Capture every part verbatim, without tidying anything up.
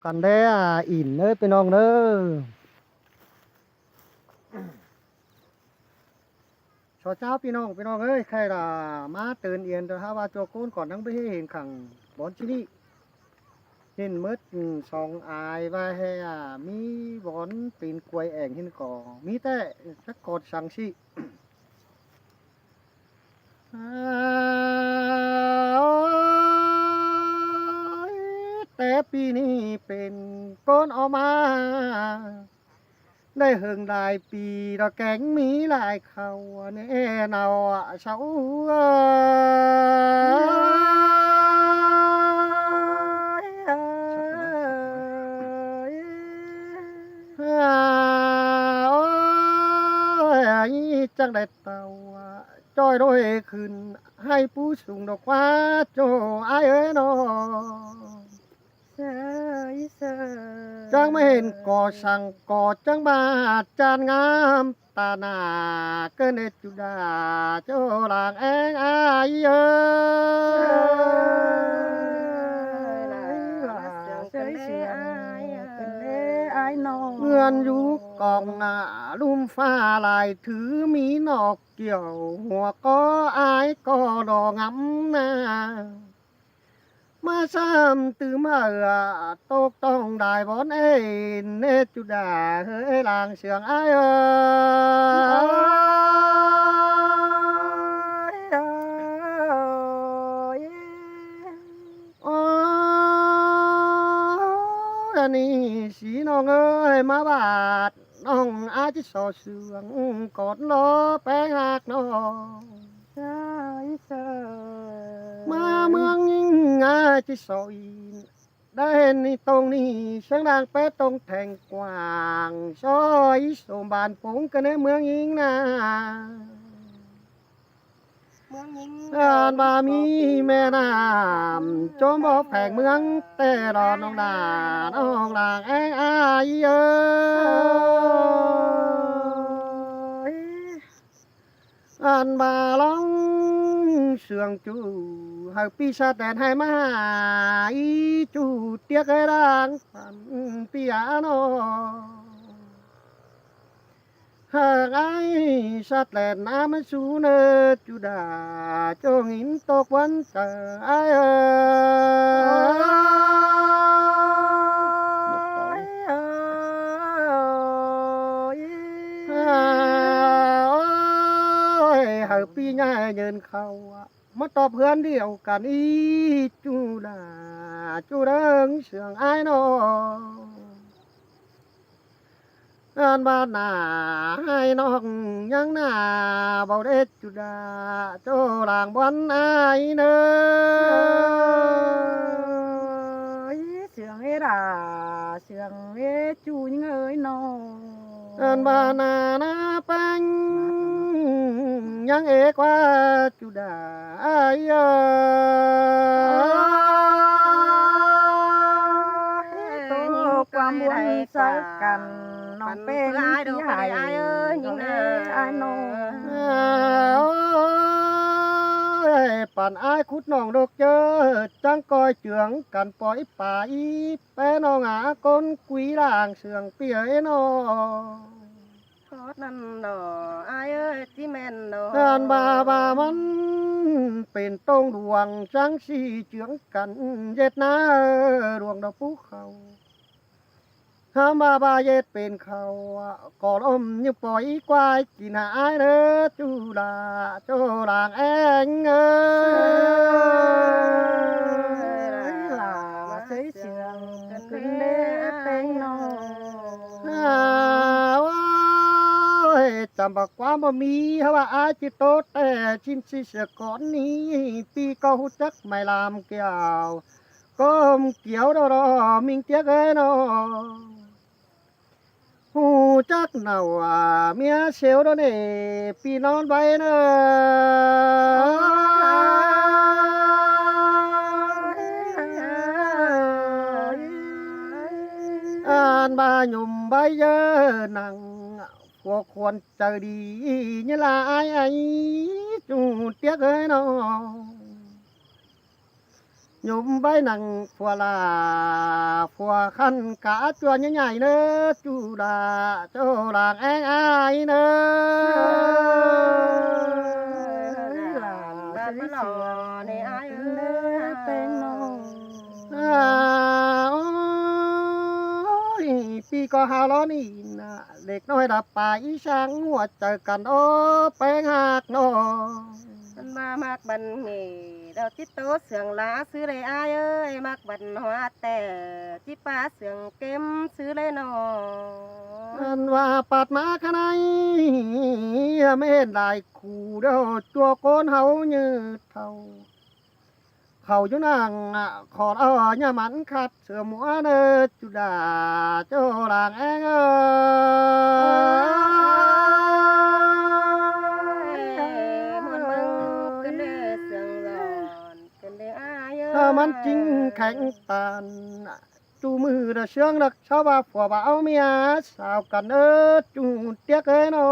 căn đé ỉn ới ꞌpi ꞌnọng ꞌnớ. Sỏ cháo ꞌpi ꞌnọng, ꞌpi ꞌnọng ới, khay lả ꞌmá tớn yên ꞌtoi hák ꞌva ꞌchua ꞌcốn ꞌcọ ꞌnhắng báu ꞌhế hên khẳng bón ꞌchí ꞌnị. Hên mớt song ai ꞌva ꞌhế ꞌmí bón pên quay ẻng hên ꞌcọ ꞌmí ꞌtẹ, chắc ꞌcọ săng ꞌsị. Ôi, té ꞌpi ꞌnị pên ꞌcốn ók ꞌmá đảy hơng lai ꞌpi, ꞌlẹo kéng ꞌmí lai khảu ꞌnê ꞌnạu sảu. Ôi, chắng đảy ꞌtạu ꞌchoi ꞌlới khửn, ꞌhứ pú sung đo ꞌquá ꞌchọ ải ới ꞌnọ. Chắng ꞌmá hên ꞌcọ săng ꞌcọ chắng ꞌmá chan ngắm ta nả, ꞌcọ ꞌnê ꞌchu đa ꞌchọ lăng ꞌéng ải ới. ꞌNgươn dú cong ꞌlum ꞌphạ lai thứ ꞌmí ꞌnọk kiẻo hua ꞌcọ ải ꞌcọ đo ngắm nả. ꞌMá sam tứm hảư tốc tỏng đai bón ên ꞌnê ꞌchu đa ới lăng sương ải ới. Ôi, ꞌnị ꞌsị ꞌnọng ới, ꞌmá ꞌvặt ꞌnọng ải ꞌchí so sương cón lo ꞌpéng ꞌhặc ꞌnọng. ꞌMá ꞌmướng ꞌnhính ải ꞌchí so ꞌnị, đảy hên ꞌnị tông ꞌnị sướng đang pét tông thẻng quảng so ꞌsôm bản púng ꞌcọ ꞌnê ꞌmướng ꞌnhính nả. Ăn ꞌva ꞌmí ꞌme ꞌnặm ꞌchốm bók pheng ꞌmướng ꞌtẹ lo ꞌnọng nả, ꞌnọng lăng ꞌéng ải ới. Ăn ꞌva ꞌlóng sương ꞌchu hảư ꞌpi ꞌsặt đen ꞌhại ꞌmá ꞌhại ꞌchu tiếc ới đang phăn ꞌpi a ꞌnọ. Hơng ải ꞌsặt đen ꞌmá ꞌmá sú ꞌnớ ꞌchu đa ꞌchọ ꞌnghín tốc ꞌvắn chaư ải ới. Ôi, hảư ꞌpi ꞌnhá nhơn khảu ꞌmá tóp ꞌhướn điêu căn ꞌnị ꞌchu đa ꞌchu đơng sương ải ꞌnọ. Ăn ꞌva nả ꞌhại ꞌnọng ꞌnhắng nả báu đét ꞌchu đa ꞌchọ lăng bón ải ới. Sương ê đa, sương ê ꞌchu ꞌnhắng ới ꞌnọ. Ăn ꞌva nả nả ꞌpéng ꞌnhắng ê ꞌquá ꞌchu đa ải ới. Ôi, ꞌquám bón sáư căn ꞌnọng ꞌpéng ꞌpi ải ới, ꞌnhính ải ới ꞌnọ. Ôi, păn ải khút ꞌnọng ꞌlộc ꞌchớ chắng ꞌcoi chương căn pói pay pé ꞌnọng a ꞌcốn quí lăng sương ꞌpi ới ꞌnọ. Khót ꞌnặn ꞌnọ ải ới, ꞌchí ꞌmen ꞌnọ. Ăn ꞌva ꞌva ꞌmắn pên tông đuông chắng ꞌsị chương căn ꞌdệt nả đuông đo pú khảu. Hăm ꞌva ꞌva ꞌdệt pên khảu ꞌcọ ꞌlốm ꞌnhính pói quái kin hả ải ꞌnớ ꞌchu đa ꞌchu lăng ꞌéng ới. Lả ꞌmá ꞌsới sương căn đé ꞌpéng ꞌnọ. Ôi, chăm ꞌva ꞌquám báu ꞌmí hả ꞌva ải ꞌchí tố ꞌtẹ ꞌchí ꞌsị sương cón ꞌnị ꞌpi ꞌcọ ꞌhụ chắc mai ꞌlam kiẻo ꞌcốm kiẻo đo đo ꞌmính tiếc ới ꞌnọ. ꞌHụ chắc nảu a ꞌmía ꞌsịu đo ꞌnị ꞌpi ꞌnón ꞌvạy ꞌnớ. Ăn ꞌva nhôm ꞌvạy ꞌdớ nẳng khua khuôn chaư đi ꞌnhá lai ải ới ꞌchu tiếc ới ꞌnọ. Nhôm ꞌvạy nẳng phua ꞌlạ, phua khăn cá ꞌchua ꞌnhá nhảy ꞌnớ, ꞌchu đa ꞌchua lăng ꞌeng ai ꞌnớ. Ôi, lăng bát bát lỏ ꞌnị ai ơi. À, ôi, ꞌpi ꞌcọ hao lỏ ꞌnị ꞌnạ, đếc ꞌnọi đa pay í sáng ꞌhua chaư căn ók ꞌpéng ꞌhặc ꞌnọ. ꞌMắn ꞌmá ꞌmặc băn mỉ đao chít ꞌtố sương lá ꞌsứ đảy ai ơi, ꞌmặc băn ꞌhua ꞌtẹ chít ꞌpá sương kêm ꞌsứ đảy ꞌnọ. ꞌMắn ꞌva pắt ꞌmá khá ꞌnị, ꞌmá hên lai khu đao ꞌchua ꞌcốn ꞌháu ꞌnhư thảu. Khảu dú nẳng, ꞌa, khỏ ꞌnhá mẳn khắt sửa ꞌmua ꞌnớ, ꞌchu đa ꞌchua lăng ꞌeng ơi. Ôi, ꞌmuôn ꞌmướng căn đé sương lon căn đé ai ơi. Ơ, ꞌmắn ꞌchính khéng ꞌtan, ꞌchu ꞌmự đa ꞌsướng đắc sáu ꞌva phua báu ꞌmía sáo căn ꞌnớ, ꞌchu tiếc ơi ꞌnọ.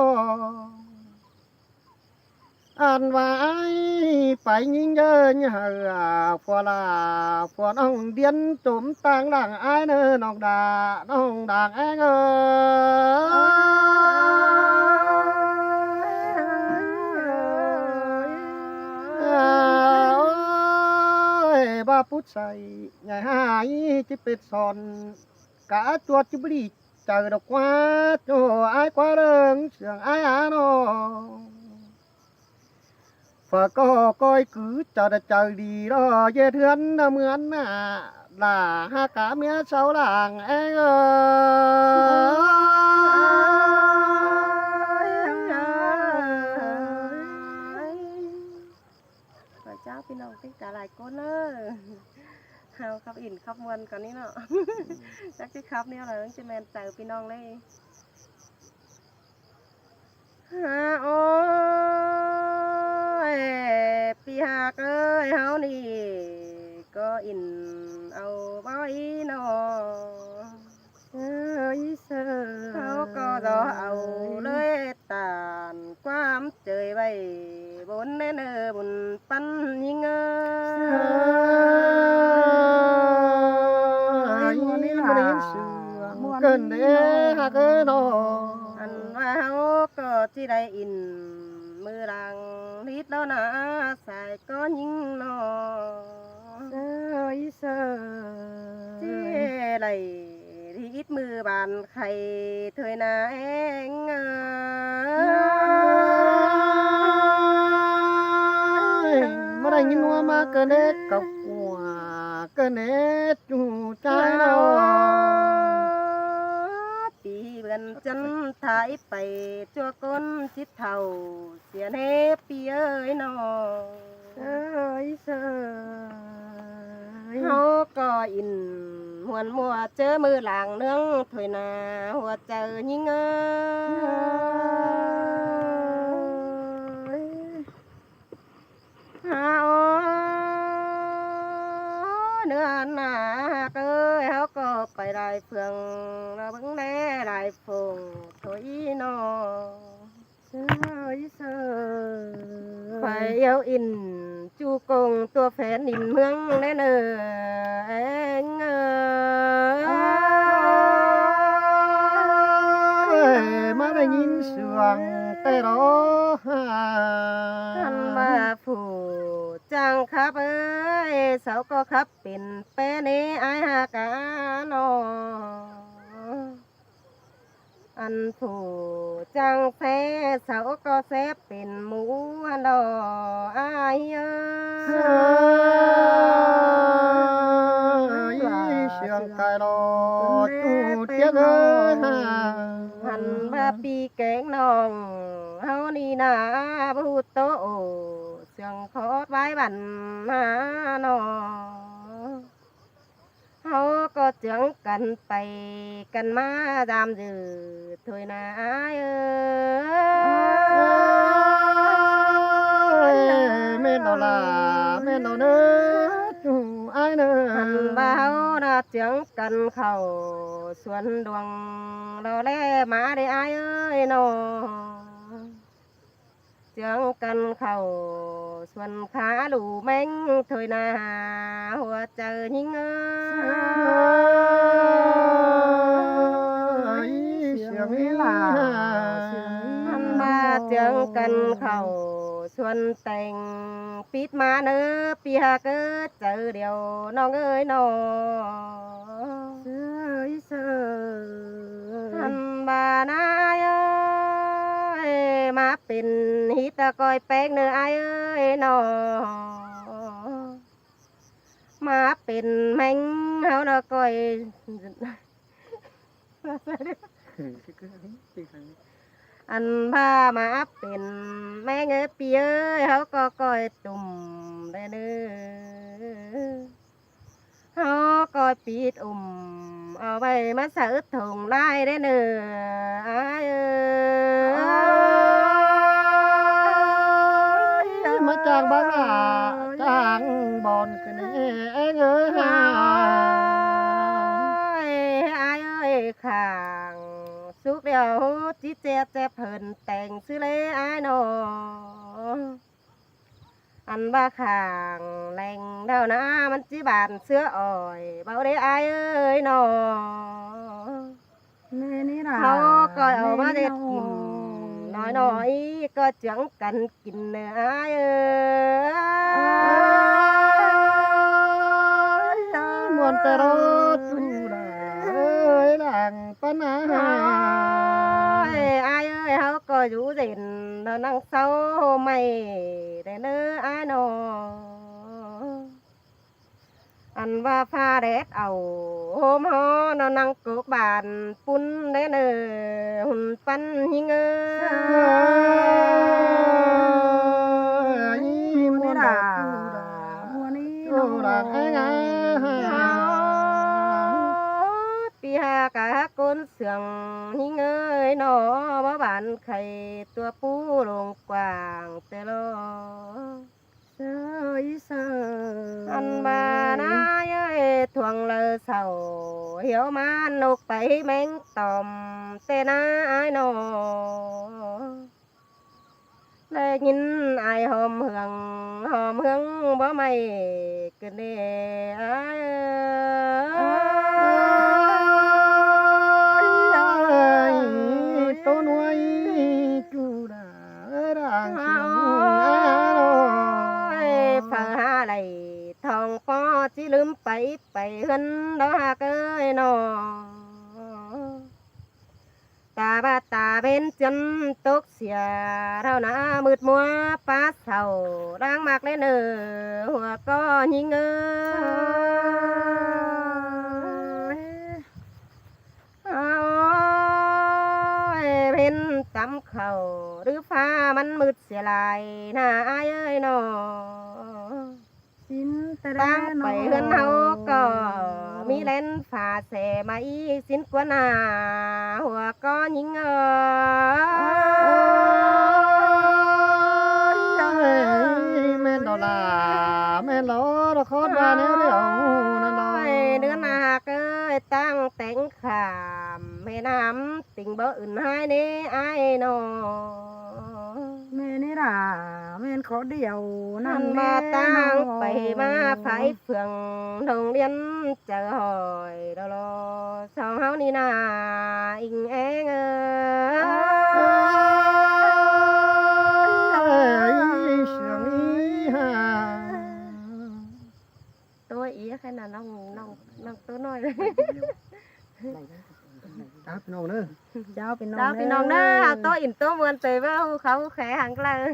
Ăn ꞌva ai pay ꞌnhính ꞌdớ ꞌnhá hảư, à, phua ꞌlạ, phua ꞌnọng điên chốm ꞌtáng lăng ai ꞌnớ, ꞌnọng đa, ꞌnọng đang ꞌeng ơi. À, ôi, ꞌva pút say, nhảy hai, chít pệt son, cá chuột chít bri, chaư độc ꞌquá, ꞌchu ai ꞌquá ꞌlớng, sương ai á ꞌnọ. Phở ꞌcọ ꞌcoi cứ chaư đa chaư đi ꞌlọ, ꞌdệt ꞌhướn ꞌnớ ꞌmướng ꞌnạ, lả ꞌhặc cá ꞌmía sáu lăng ꞌeng ơi. Khỏi cháo ꞌpi ꞌnọng tất cả lai ꞌcốn ơi. Hao khắp ỉn khắp ꞌmuôn căn ꞌnị ꞌnọ. Chắc chít khắp ꞌnéo là ꞌchí ꞌmen chaư ꞌpi ꞌnọng ꞌlế. Hả, ôi, ꞌpi ꞌhặc ơi, ꞌháu ꞌnị ꞌcọ ỉn au bói ꞌnọ. Ôi, sơ. ꞌHáu ꞌcọ ꞌdọ au ꞌlới tản ꞌquám ꞌchới ꞌvạy bôn ꞌnớ ꞌnớ bôn păn ꞌnhính ơi. Ôi, ꞌmuôn ꞌnị ꞌmuôn ꞌnị hả? Sương ꞌmuôn cơn ꞌnị đế ꞌnọ. ꞌHặc ơi ꞌnọ. Ăn ꞌva ꞌháu ꞌcọ ꞌchí đảy ỉn ꞌmự lăng lít ꞌló ꞌnạ, sai ꞌcọ ꞌnhính ꞌnọ. Sơ, ôi, sơ. ꞌChí đảy đi ít ꞌmự bản khay thôi ꞌnạ ꞌeng ơi. Ôi, ꞌmá đảy ꞌnghín ꞌhua ꞌmá cơn đế cọc ꞌquá, cơn đế ꞌchu chai ꞌnọ. Ôi, ꞌpi bươn chăn thái pay ꞌchua ꞌcốn chít thảu sia ꞌnế ꞌpi ơi ꞌnọ. Ôi, sơ. ꞌHáu ꞌcọ ỉn ꞌmuôn ꞌmua ꞌchớ ꞌmự lăng ꞌnướng thôi ꞌnạ ꞌhua chaư ꞌnhính ơi. Ôi. Hả, ôi, ꞌnớ ꞌnạ ꞌhặc ơi, ꞌháu ꞌcọ pay lai phường, ꞌló bớng đé lai phường thôi ꞌnọ. Sơ, ôi, sơ. Pay yau ỉn ꞌchu công tua phén ỉn ꞌmướng ꞌnớ ꞌnớ ꞌeng ơi. Ôi, ꞌmá đảy ꞌnghín sương té ꞌló. Ăn ꞌva phủ chang khắp ơi, sau ꞌcọ khắp pên pé ꞌnị ai ꞌhặc cá ꞌnọ. Ăn phủ chang ꞌsé, sau ꞌcọ ꞌsé pên ꞌmú ăn ꞌló ai ơi. Ôi, sương cai ꞌló ꞌchu tiếc ơi. Ăn ꞌva ꞌpi kéng ꞌnọng ꞌháu ꞌnị ꞌnạ báu tô ổ, sương khót ꞌvái băn ꞌnạ ꞌnọ. ꞌHáu ꞌcọ chướng căn pay căn ꞌmá dam dư thôi ꞌnạ ai ơi. Ôi, ꞌmen ꞌnọ ꞌlạ, ꞌmen ꞌnọ ꞌnớ, ꞌchu ai ꞌnớ. Ăn ꞌva ꞌháu ꞌnạ chướng căn khảu suôn đuông ꞌló ꞌlé ꞌmá đé ai ơi ꞌnọ. Chướng căn khảu Suôn khả lũ ꞌmếng thôi nả hua chaư ꞌnhính ơi. Ăn ꞌva chướng căn khảu suôn têng pít ꞌmá ꞌnớ ꞌpi ꞌhặc ớ, chaư điêu ꞌnọng ơi ꞌnọ. Ăn ꞌva ꞌna ải ơi, ꞌmá pên hít ta ꞌcoi ꞌpéng ꞌnớ ải ơi ꞌnọ. ꞌMá pên ꞌmếng ꞌháu ꞌnọ ꞌcoi. Ăn ꞌva ꞌmá pên ꞌmếng ới ꞌpi ơi, ꞌháu ꞌcọ ꞌcoi tủm đảy ꞌnớ. ꞌHáu ꞌcoi pít ủm au ꞌvạy ꞌmá sáư thông lai đảy ꞌnớ ải ơi. Ơi, ꞌmá chang bón ꞌnạ, chang bón ꞌcọ ꞌnị ꞌéng ơi. Ơi, ải ơi, khảng súc điêu ꞌchí ꞌchep ꞌchep hên têng ꞌsứ ꞌlế ải ꞌnọ. Ăn ꞌva khảng ꞌlẹng đaư ꞌna ꞌmắn ꞌchí bản ꞌsứa ỏi báu đảy ải ơi ꞌnọ. ꞌHáu ꞌcoi au ꞌmá đét kin ꞌnọi ꞌnọi ꞌcọ chướng căn kin ꞌnớ ải ơi. Muôn ta ꞌló ꞌchu đa ơi, lăng pá ꞌna ải ơi, ꞌháu ꞌcọ dú đên ꞌnọ ꞌnăng sau ꞌmạy đảy ꞌnớ ải ꞌnọ. Ăn ꞌva ꞌphạ đét au ꞌhôm ꞌhó ꞌnọ ꞌnăng cốc bản ꞌpun đảy ꞌnớ ꞌhun ꞌpắn ꞌnhính ơi. Ơi, ꞌpi ꞌhặc cá ꞌcốn sương ꞌnhính ơi ꞌnọ, báu bản khay tua pú lông quảng ꞌtẹ ꞌló. Ăn ꞌva ꞌna ải ơi, thuang ꞌlau sau hiếu ꞌmá ꞌnộc pay ꞌmếng tỏm ꞌtẹ ꞌna ải ꞌnọ. Đảy ꞌnghín ải hom hương, hom hương báu ꞌmạy ꞌcọ ꞌnị ải ơi. Ơi, ꞌtố ꞌnua ꞌchu đa ơi, đang ꞌchu ꞌnọ ải ơi. Phaư hả đảy thong ꞌpo ꞌchí ꞌlứm pay pay ꞌhướn đó ꞌhặc ơi ꞌnọ. Ta ꞌva ta ꞌvến chắn tốc sia ꞌtạu ꞌna ꞌmựt ꞌmúa pá sau đang ꞌmặc đảy ꞌnớ hua ꞌcọ ꞌnhính ơi. Ơi, ꞌvến tắm khảu đứ ꞌphạ ꞌmắn ꞌmựt sia lai ꞌna ải ơi ꞌnọ. Táng pay ꞌhướn ꞌháu ꞌcọ ꞌmí ꞌlén phả ꞌsé ꞌmá ꞌí sín ꞌquá ꞌna hua ꞌcọ ꞌnhính ơi. Ơi, ꞌmen đó là ꞌmen đó, đó khót ꞌva ꞌnéo đi ꞌnặn đó. Ơi, ꞌnớ ꞌna ꞌhặc ơi, táng téng khảm ꞌmen ꞌnặm tỉnh báu ứn ꞌhại ꞌnị ải ꞌnọ. ꞌMen ꞌnị đa, ꞌmen khót điêu ꞌnặn ꞌnị ꞌnọ. Ăn ꞌva táng pay ꞌmá phái phường đồng điên chào hỏi đó lo sau ꞌháu ꞌnị ꞌna inh eng ơi. Ơi, sương ꞌnị hả. Tôi ý khai ꞌna ꞌnọng, ꞌnọng, ꞌnọng tôi nói. Chào ꞌpi ꞌnọng ꞌnớ. Chào ꞌpi ꞌnọng. Chào ꞌpi ꞌnọng ꞌnớ. Tôi in tôi muôn tôi ꞌva hú kháo hú khé hăng ꞌlạ.